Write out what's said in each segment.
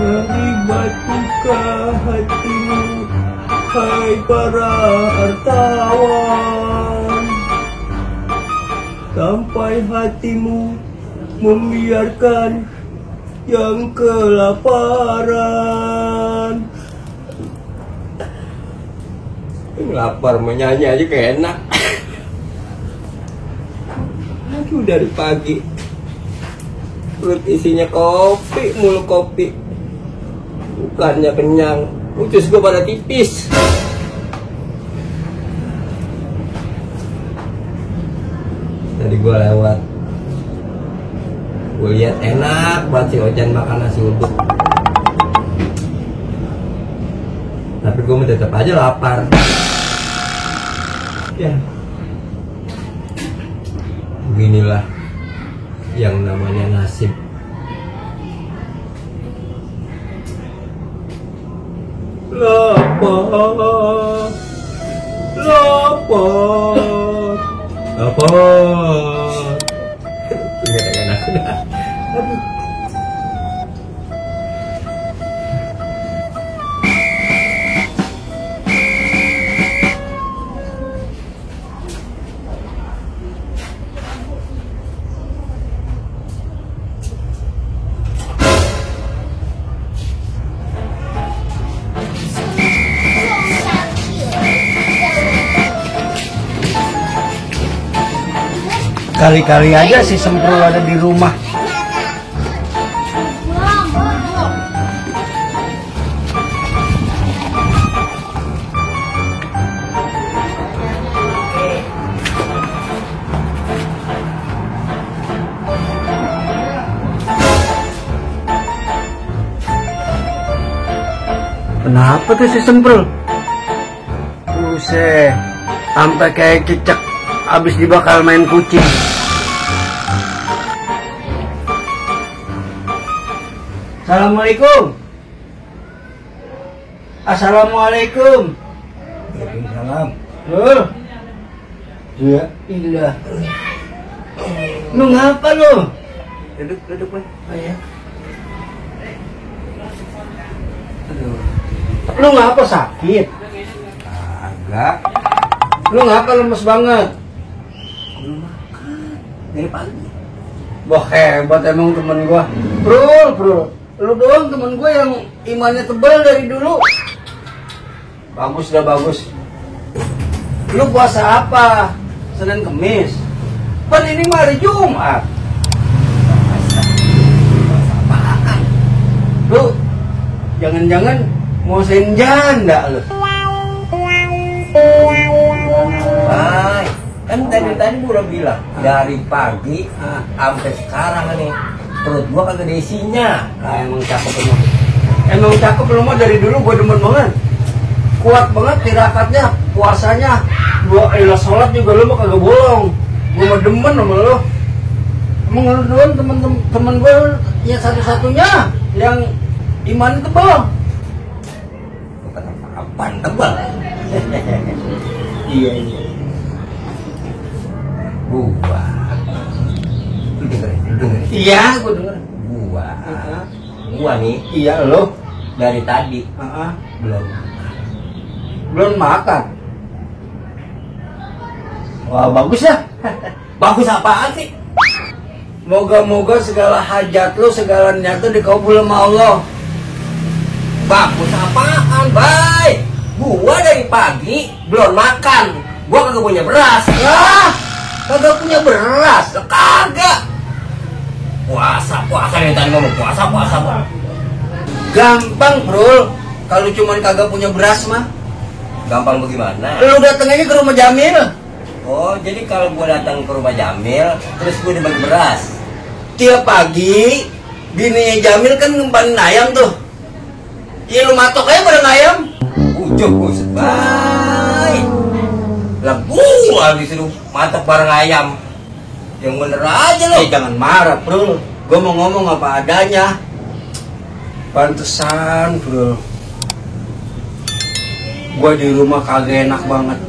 Dari batukah hatimu, hai para hartawan, sampai hatimu membiarkan yang kelaparan. Lapar menyanyi aja kayak enak. Lagi dari pagi perut isinya kopi mulu kopi, bukannya kenyang, usus gue pada tipis. Tadi gue lewat, gue lihat enak banget si Ojan makan nasi uduk, tapi gue tetap aja lapar. Ya, beginilah yang namanya nasib. Lapar, lapar, lapar. Nggak enak. Aduh. Kali-kali aja si Semprul ada di rumah. Kenapa tuh si Semprul? Buset, sampai kayak cicak abis dibakar main kucing. Assalamualaikum. Assalamualaikum. Waalaikumsalam. Ya ilah. Lu ngapa lu? Duduk Pak. Ayah. Aduh. Lu ngapa sakit? Agak. Lu ngapa lemes banget? Belum makan dari pagi. Wah hebat emang temen gua. Bro. Lu doang temen gua yang imannya tebal dari dulu. Bagus dah bagus. Lu puasa apa? Senin Kemis. Kan ini mah hari Jumat. Apaan? Lu jangan-jangan mau senjanda lu. Hai, kan tadi gua udah bilang dari pagi sampai sekarang nih perut gua kagak ada isinya. Emang cakep lu mah dari dulu gua demen banget. kuat banget tirakatnya, puasanya. Gua ilah sholat juga lu mah kagak bolong. Gua mah demen sama lu. Emang lu doang temen gua ya satu-satunya yang iman tebal. Bukan apaan tebal. Iya. Gua. Lu dengerin. Iya, gua denger. Gua nih Iya lo. dari tadi belum makan. Wah bagus ya. bagus apaan sih? Moga-moga segala hajat lo, segala niat lo dikabul sama Allah. Bagus apaan, Bay? Gua dari pagi belum makan. Gua kagak punya beras. Kagak punya beras. Kagak. Puasa dari tadi ngomong puasa. Gampang bro, kalau cuman kagak punya beras mah. Gampang bagaimana? Lu dateng aja ke rumah Jamil. Oh, jadi kalau gua datang ke rumah Jamil, terus gua dibagi beras. Tiap pagi, bininya Jamil kan ngempanin ayam tuh. Iya lu matok aja bareng ayam. Ujuk buset, Bay. Lah gua disuruh matok bareng ayam. Yang bener aja lo. Jangan marah bro, gua mau ngomong apa adanya. Pantesan bro, gua di rumah kagak enak banget.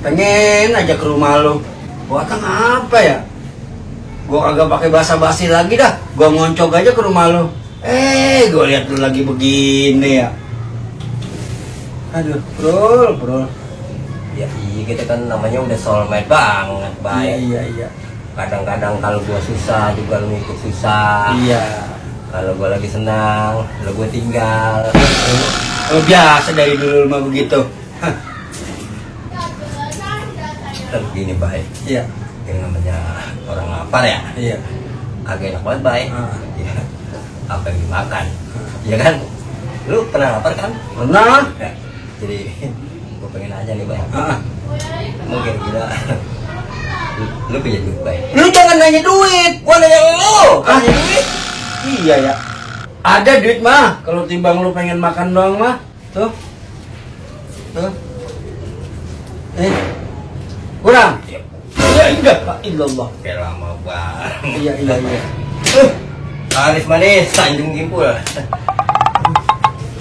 Pengen aja ke rumah lo. Buatan apa ya? Gua kagak pakai basa-basi lagi dah. Gua ngoncok aja ke rumah lo. Gua lihat lu lagi begini ya. Aduh, bro. Ya iya, kita kan namanya udah soulmate banget, Bay. Iya. Kadang-kadang kalau gua susah juga lu ikut susah. Iya. Kalau gue lagi senang, lo gue tinggal. Biasa dari dulu mah begitu. Dan begini, Bay. Iya. Yang namanya orang lapar ya. Iya. Agak enak banget, Bay. Ya. Apa yang dimakan? Iya kan? Lu pernah lapar kan? Pernah. Ya. Jadi gue pengen aja nih, Bay. Mungkin gila. Lu punya duit, Bay. Lu jangan nanya duit. Gua nanya lu. Nanya duit. Iya ya. Ada duit mah. Kalau timbang lu pengen makan doang mah. Tuh. Kurang. Ya enggak, Pak. Illallah. Kayak lama banget. Iya. Manis manis, Tanjung Kimpul.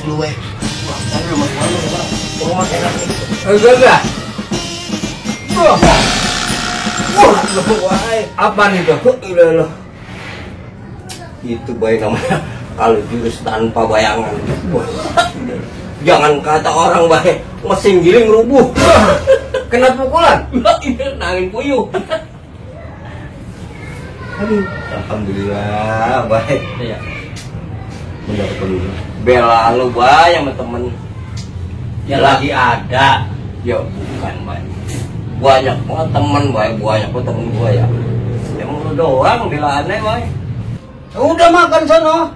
Lu weh. Makan lu makan. Gua makan enak nih. Enggak. Wah, Apa nih tuh? lo. Itu Bay namanya kalau jurus tanpa bayangan. Jangan kata orang, Bay, mesin giling rubuh. Kena pukulan? Nangin puyuh. Aduh, alhamdulillah, Bay. Iya. Mendapatkan bela lu, Bay, sama temen. Ya lagi ada. Ya bukan, Bay. Banyak banget temen, Bay. Banyak banget temen gua ya. Emang lu doang bela aneh, Bay. Udah makan sono.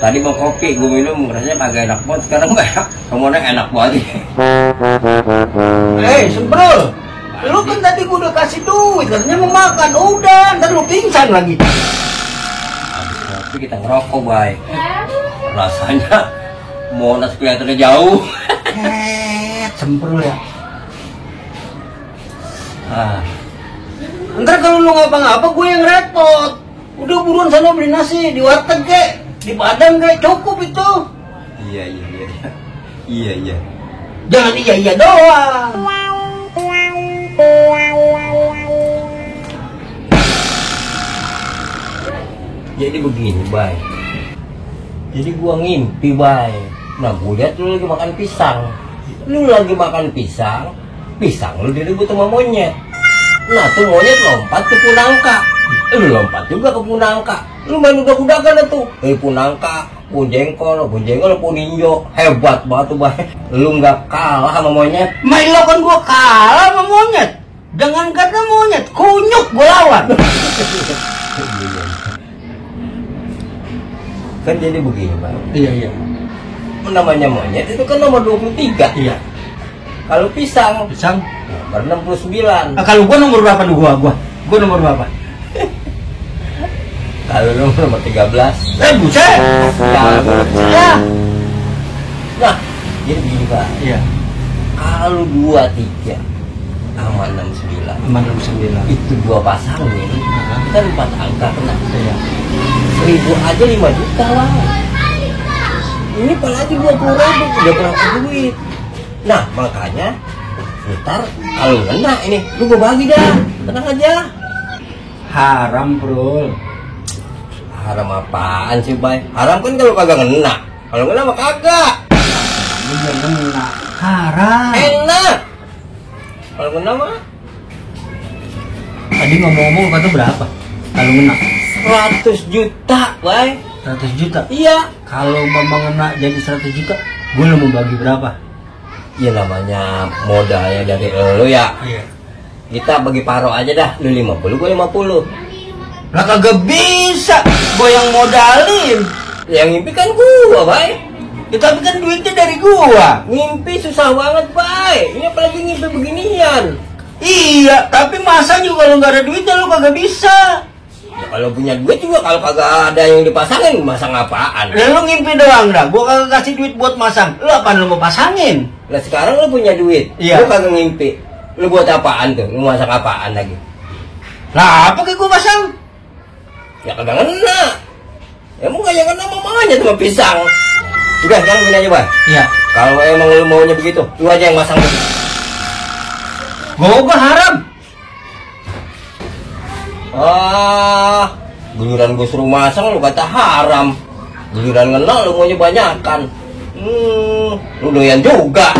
Tadi mau kopi, gue minum rasanya kagak enak banget. Sekarang enggak, kemudian enak banget. Semprol. Lu kan tadi gue udah kasih duit, katanya mau makan. Udah, ntar lu pingsan lagi. Habis kopi kita ngerokok, Bay. Rasanya Monas kelihatannya jauh. Semprol ya. Ntar kalau lu ngapa-ngapa gue yang repot. Udah buruan sana beli nasi di warteg kek, di Padang kek, cukup itu. Iya. Jangan iya doang. Jadi begini, Bay. Jadi gua ngimpi, Bay. Nah, gua lihat lu lagi makan pisang. Lu lagi makan pisang lu diribut sama monyet. Nah, tuh monyet lompat ke punangka. Lu lompat juga ke punangka. Lu main udah-udahan tuh. Punangka, jengkol, ninjo. Hebat banget tuh, Bay. Lu nggak kalah sama monyet. Main lo kan gua kalah sama monyet. Jangan kata monyet, kunyuk gua lawan. Kan jadi begini, Bay. Iya. Namanya monyet itu kan nomor 23. Iya. Kalau pisang nomor 69. Kalau gua nomor berapa tuh gua? Gua nomor berapa? Kalau lu nomor 13. Buset. Ya, saya. Nah, jadi begini Pak. Iya. Kalau 23 sama 69 69. itu dua pasangin, kan 4 angka kena. Iya. 1000 aja 5 juta lah. Ini apalagi 20.000 udah berapa duit. Nah makanya ntar kalau ngena ini lu gue bagi dah, tenang aja. Haram, Bro. Haram apaan sih Bay? Haram kan kalau kagak ngena, kalau ngena mah kagak. Ini yang kena. Haram. Enak kalau ngena mah. Tadi ngomong-ngomong kata berapa? Kalau kena 100 juta Bay. 100 juta. Iya. Kalau mama kena jadi 100 juta, gue mau bagi berapa? Ya namanya modalnya dari lo ya. Iya. Kita bagi paro aja dah, lu 50, gue 50. Lah kagak bisa, gue yang modalin. Yang ngimpi kan gua, Bay. Ya, tapi kan duitnya dari gua. Ngimpi susah banget, Bay. Ini apalagi ngimpi beginian. Iya, tapi masa juga kalau nggak ada duitnya lu kagak bisa. Ya, kalau punya duit juga kalau kagak ada yang dipasangin, masang apaan? Lah lu ngimpi doang dah, gua kagak kasih duit buat masang. Lu apaan lu mau pasangin? Lah sekarang lu punya duit, Iya. lu kagak ngimpi. Lu buat apaan tuh? Lu masak apaan lagi? Lah apa kayak gua pasang? Ya kagak ngena. Ya mau kayak ngena mamanya cuma pisang. Udah, sekarang gini aja, Bay. Iya. Kalau emang lu maunya begitu, lu aja yang masang. Gua haram. Giliran gue suruh masang lu kata haram. Giliran ngena lu maunya banyakan. Lu doyan juga.